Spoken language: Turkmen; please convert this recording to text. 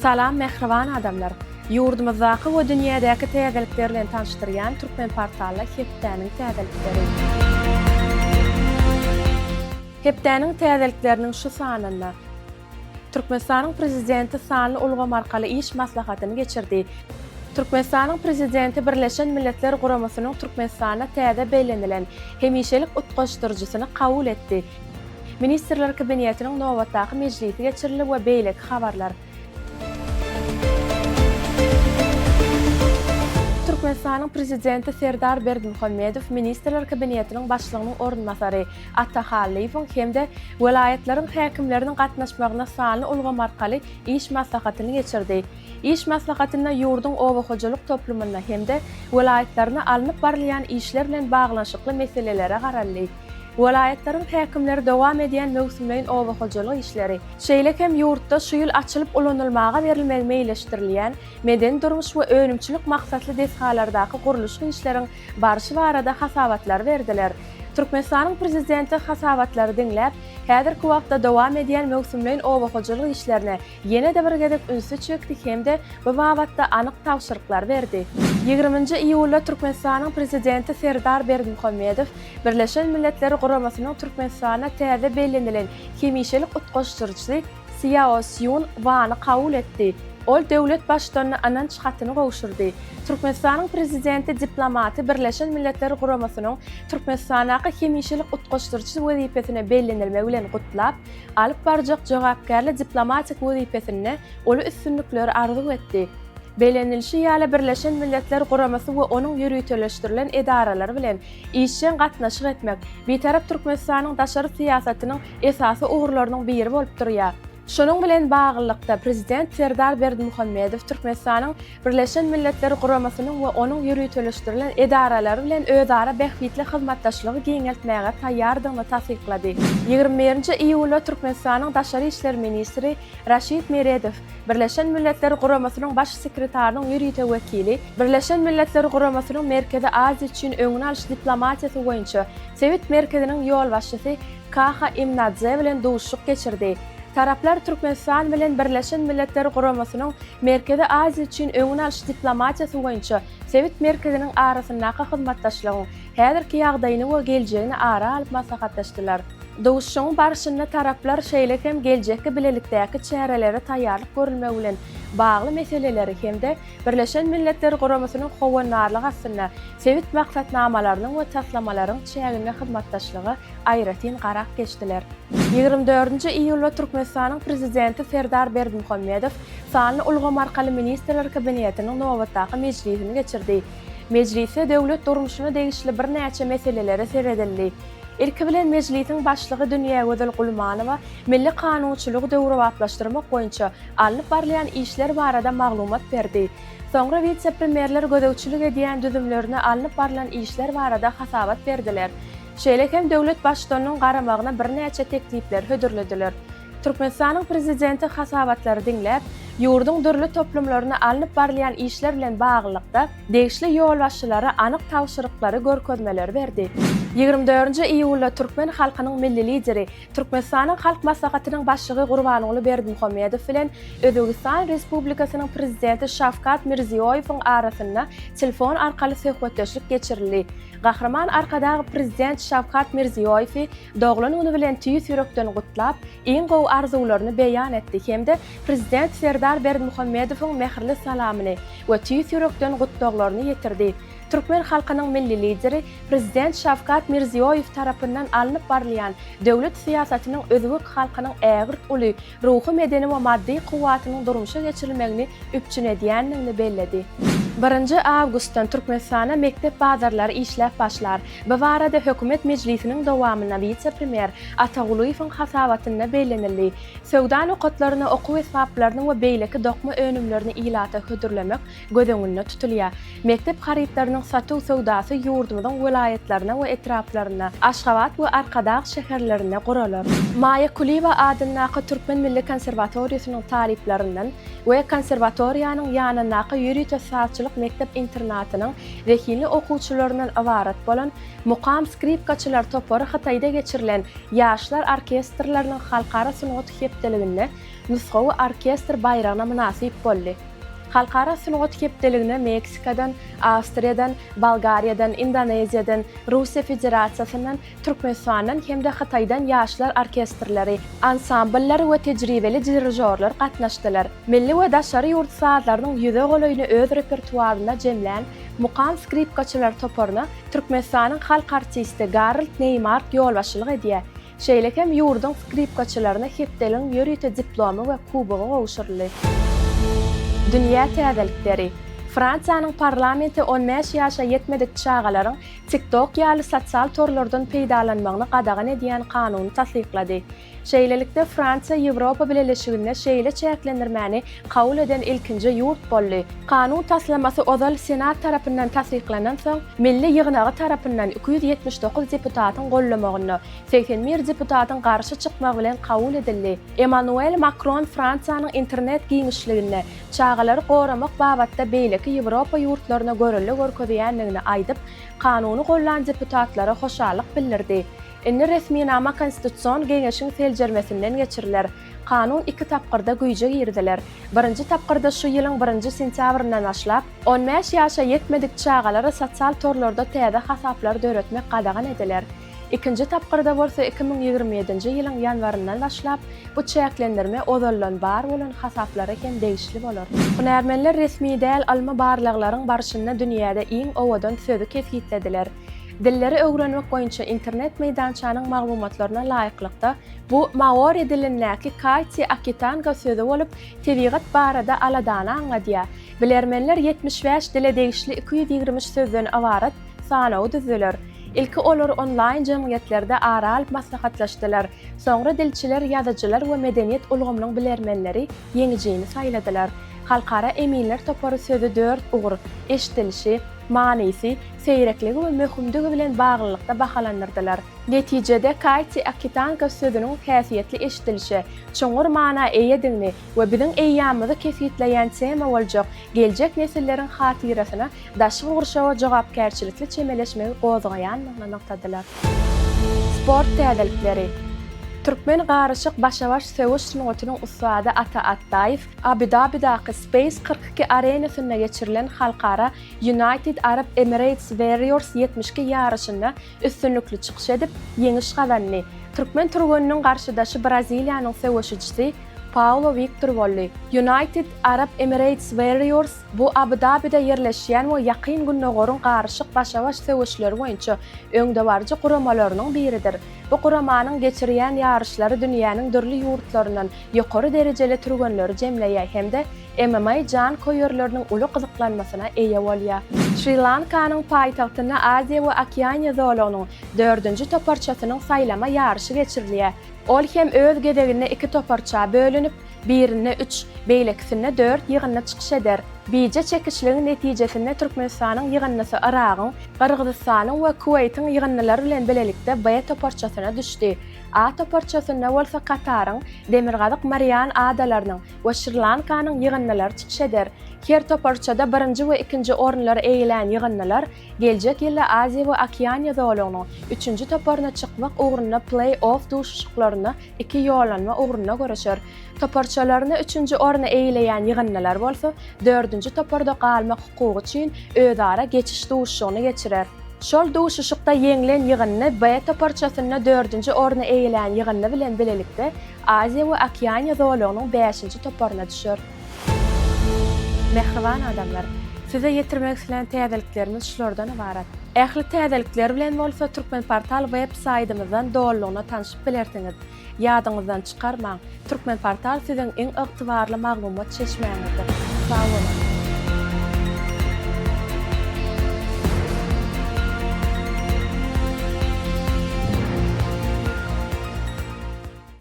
Salam mähriban adamlar! Ýurdumyzdaky we dünýädäki täzelikler bilen tanyşdyrýan Türkmenportalda hepdäniň täzelikleri. Hepdäniň täzelikleriniň şu sanynda. Türkmenistanyň Prezidenti sanly ulgam arkaly iş maslahatyny geçirdi. Türkmenistanyň Prezidenti Birleşen Milletler Guramasynyň Türkmenistanda täze bellenilen hemişelik utgaşdyryjysyny kabul etdi. Ministrler Kabinetiniň nobatdaky mejlisi geçirildi we beýleki habarlar. Türkmenistanyň Prezidenti Serdar Berdimuhamedow Ministrler Kabinetiniň Başlygynyň orunbasary Ata Hallyýewiň hem-de welaýatlaryň häkimleriniň gatnaşmagynda sanly ulgam arkaly iş maslahatyny geçirdi. Iş maslahatynda ýurduň oba hojalyk toplumynda hem-de welaýatlarynda alnyp barylýan işler bilen baglanyşykly meselelere garaldy. Welaýatlaryň häkimleri dowam edýän möwsümleýin oba hojalyk işleri, şeýle hem ýurtda şu ýyl açylyp ulanylmaga berilmegi meýilleşdirilýän medeni-durmuş we önümçilik maksatly desgalardaky gurluşyk işleriň barşy barada hasabatlary berdiler. Türkmenistanyň Prezidenti hasabatlary diňläp, häzirki wagtda dowam edýän möwsümleýin oba hojalyk işlerine ýene-de bir gezek ünsi çekdi hem-de bu babatda anyk tabşyryklary berdi. Ýigriminji iýulda Türkmenistanyň Prezidenti Serdar Berdimuhamedow Birleşen Milletler Guramasynyň Türkmenistanda täze bellenilen hemişelik utgaşdyryjysy Sýao Sýun Wany kabul etdi. Ol döwlet Baştutanyna ynanç hatyny gowşurdy. Türkmenistanyň Prezidenti diplomaty Birleşen Milletler Guramasynyň Türkmenistandaky hemişelik utgaşdyryjysy wezipesine bellenilmegi bilen gutlap, alyp barjak jogapkärli diplomatik wezipesinde uly üstünlikleri arzuw etdi. Bellenilişi ýaly, Birleşen Milletler Guramasy we onuň ýöriteleşdirilen edaralary bilen işjeň gatnaşyk etmek Bitarap Türkmenistanyň daşary syýasatynyň esasy ugurlarynyň biri bolup durýar. Şunuň bilen baglylykda, Prezident Serdar Berdimuhamedow Türkmenistanyň Birleşen Milletler Guramasynyň we onuň ýöriteleşdirilen edaralary bilen özara bähbitli hyzmatdaşlygy giňeltmäge taýýardygyny tassyklady. 21-nji iýulda Türkmenistanyň daşary işler ministri Raşid Meredow, Birleşen Milletler Guramasynyň Baş sekretarynyň ýörite wekili, Birleşen Milletler Guramasynyň Merkezi Aziýa üçin öňüni alyş diplomatiýasy boýunça sebit merkeziniň ýolbaşçysy Kaha Imnadze bilen duşuşyk geçirdi. Taraplar Türkmenistan bilen Birleşen Milletler Guramasynyň Merkezi Aziýa üçin öňüni alyş diplomatiýasy boýunça sebit merkeziniň arasyndaky hyzmatdaşlygyň häzirki ýagdaýyny we geljegini ara alyp maslahatlaşdylar. Duşuşygyň barşynda taraplar şeýle hem geljekki bilelikdäki çärelere taýýarlyk görülmegi bilen bagly meseleleri hem-de Birleşen Milletler Guramasynyň howandarlygy astynda sebit maksatnamalarynyň we taslamalaryň çäginde hyzmatdaşlyga aýratyn garap geçdiler. 24-nji iýulda Türkmenistanyň Prezidenti Serdar Berdimuhamedow sanly ulgam arkaly Ministrler Kabinetiniň nobatdaky mejlisini geçirdi. Mejlisde döwlet durmuşyna degişli birnäçe meselelere seredildi. Ilki bilen Mejlisiň Başlygy Dünýägözel Gulmanowa milli kanunçylygy döwrebaplaşdyrmak boýunça alnyp barylýan işler barada maglumat berdi. Soňra wise-premýerler gözegçilik edýän düzümlerinde alnyp barlan işler barada hasabat berdiler. Şeýle hem döwlet Baştutanynyň garamagyna birnäçe teklipleri hödürlediler. Türkmenistanyň Prezidenti hasabatlary diňläp, ýurduň dürli toplumlarynda alnyp barylýan işler bilen baglylykda, degişli ýolbaşçylara anyk tabşyryklary, görkezmeleri berdi. 24-nji iýulda türkmen halkynyň Milli Lideri, Türkmenistanyň Halk Maslahatynyň Başlygy Gurbanguly Berdimuhamedow bilen Özbegistan Respublikasynyň Prezidenti Şawkat Mirziýoýewiň arasynda telefon arkaly söhbetdeşlik geçirildi. Gahryman Arkadag Prezident Şawkat Mirziýoýewi doglan güni bilen tüýs ýürekden gutlap, iň gowy arzuwlaryny beýan etdi hem-de Prezident Serdar Berdimuhamedowyň mähirli salamyny we tüýs ýürekden gutlaglaryny ýetirdi. Türkmen halkynyň Milli Lideri Prezident Şawkat Mirziýoýew tarapyndan alnyp barylýan döwlet syýasatynyň özbek halkynyň ägirt uly ruhy-medeni we maddy kuwwatynyň durmuşa geçirilmegini üpjün edýändigini belledi. Birinji awgustdan Türkmenistanda mekdep bazarlary işläp başlar. Bu barada Hökümet mejlisiniň dowamynda wise-premýer Ata Gulyýewiň hasabatynda bellenildi. Söwda nokatlarynda okuw esbaplaryny we beýleki dokma önümlerini ilata hödürlemek göz öňünde tutulýar. Mekdep harytlarynyň satuw söwdasy ýurdumyzyň welaýatlarynda we etraplarynda, Aşgabat we Arkadag şäherlerinde guralar. Maýa Kulyýewa adyndaky Türkmen milli konserwatoriýasynyň talyplaryndan we konserwatoriýanyň ýanyndaky ýörite sazçylyk mekdep-internatynyň zehinli okuwçylaryndan ybarat bolan Mukam skripkaçylar topary Hytaýda geçirilen Ýaşlar orkestrleriniň halkara sungat hepdeliginde. Nusgawy orkestr baýragyna mynasyp boldy. Halkara sungat hepdeligine Meksikadan, Awstriýadan, Bolgariýadan, Indoneziýadan, Russiýa Federasiýasyndan, Türkmenistandan hem-de Hytaýdan ýaşlar orkestrleri, ansambllary we tejribeli dirižorlar gatnaşdylar. Milli we daşary ýurt sazlarynyň ýüze golaýyny öz repertuarynda jemlän Mukam skripkaçylar toparyna Türkmenistanyň halk artisti Garold Neýmark ýolbaşçylyk edýär. Şeýle hem ýurduň skripkaçylaryna hepdeligiň ýörite diplomy we kubogy gowşuryldy. Dünýä täzelikleri. Fransiýanyň parlamenti 15 ýaşa ýetmedik çagalaryň TikTok ýaly sosial torlardan peýdalanmagyny gadagan edýän kanuny tassyklady. Şeýlelikde, Fransiýa Ýewropa Bileleşiginde şeýle çäklendirmäni kabul eden ilkinji ýurt boldy. Kanun taslamasy ozal Senat tarapyndan tassyklanansoň, Milli ýygnagy tarapyndan 279 deputatyň gollamagynda, 81 deputatyň garşy çykmagy bilen kabul edildi. Emmanuel Makron Fransiýanyň internet giňişliginde çagalary goramak babatda beýleki Ýewropa ýurtlaryna görelde görkezýändigini aýdyp, kanuny gollan deputatlara hoşallyk bildirdi. Indi resminama Konstitusion geňeşiň seljermesinden geçiriler. Kanun iki tapgyrda güýje giriziler. Birinji tapgyrda şu ýylyň birinji sentýabryndan başlap, 15 ýaşa ýetmedik çagalara sosial torlarda täze hasaplary döretmek gadagan ediler. Ikinji tapgyrda bolsa 2027-nji ýylyň ýanwaryndan başlap, bu çäklendirme ozaldan bar bolan hasaplara hem degişli bolar. Hünärmenler resmi däl ylmy barlaglaryň barşynda dünýäde iň owadan sözi kesgitlediler. Dilleri öwrenmek boýunça internet meýdançanyň maglumatlaryna laýyklykda, bu maori dilindäki kaiti akitanga sözi bolup, tebigat barada aladany aňladýar. Bilermenler 75 dile degişli 223 sözden ybarat sanawy düzdüler. Ilki olar onlaýn jemgyýetlerde ara alyp maslahatlaşdylar. Soňra dilçiler, ýazyjylar we medeniýet ulgamynyň bilermenleri ýeňijini saýladylar. Halkara eminler topary sözi dört ugur, eşidilişi, manysy, seýrekligi we möhümdigi bilen baglylykda bahalandyrdylar. Netijede Kaýti Akitanka sözüniň häsiýetli eşidilişe, çuňňur mana eýedigini we biziň eýýamymyzy kesgitleýän tema boljak geljek nesilleriň hatyrasyna daşky gurşawa jogapkärçilikli çemeleşmegi gozgaýandygyny nygtadylar. Sport täzelikleri. Türkmen garyşyk başa-baş söweş sungatynyň ussady Ata Atdaýew Abu-Dabidaky Space 42 arenasynda geçirilen halkara United Arab Emirates Warriors 72 ýaryşynda üstünlikli çykyş edip, ýeňiş gazandy. Türkmen türgeniniň garşydaşy Braziliýanyň söweşijisi Paulo Wiktor boldy. United Arab Emirates Warriors bu Abu-Dabide ýerleşýän we Ýakyn Gündogaryň garyşyk başa-baş söweşleri boýunça öňdebaryjy guramalarynyň biridir. Bu guramanyň geçirýän ýaryşlary dünýäniň dürli ýurtlaryndan ýokary derejeli türgenleri jemleýär hem-de MMA janköýerleriniň uly gyzyklanmasyna eýe bolýar. Şri-Lankanyň paýtagtynda Aziýa we Okeaniýa zolagynyň dördünji toparçasynyň saýlama ýaryşy geçirilýär. Ol hem öz gezeginde iki toparça bölünip, birinde üç, beýlekisinde dört ýygyndy çykyş eder. Bije çekişligiň netijesinde Türkmenistanyň ýygyndysy Yragyň, Gyrgyzystanyň we Kuweýtiň ýygyndylary bilen bilelikde B toparçasyna düşdi. A toparçasynda bolsa Kataryň, Demirgazyk Marian adalarynyň we Şri-Lankanyň ýygyndylary çykyş eder. Her toparçada birinji we ikinji orunlary eýelän ýygyndylar geljek ýylda Aziýa we Okeaniýa zolagynyň üçünji toparyna çykmak ugrunda pleý-off duşuşyklarynda iki ýollanma ugrunda göreşer. Toparçalarynda üçünji orny eýeleýän ýygyndylar bolsa dördünji toparda galmak hukugy üçin özara geçiş duşuşygyny geçirer. Şol duşuşykda ýeňlen ýygyndy B toparçasynda dördünji orny eýelän ýygyndy bilen bilelikde Aziýa we Okeaniýa zolagynyň bäşinji toparyna düşer. Mähriban adamlar! Size ýetirmek islän täzeliklerimiz şulardan ybarat. Ähli täzelikler bilen bolsa Turkmenportal web saýdymyzdan dolulygyna tanşyp bilersiňiz. Ýadyňyzdan çykarmaň, Turkmenportal siziň iň ygtybarly maglumat çeşmäňizdir. Sag boluň!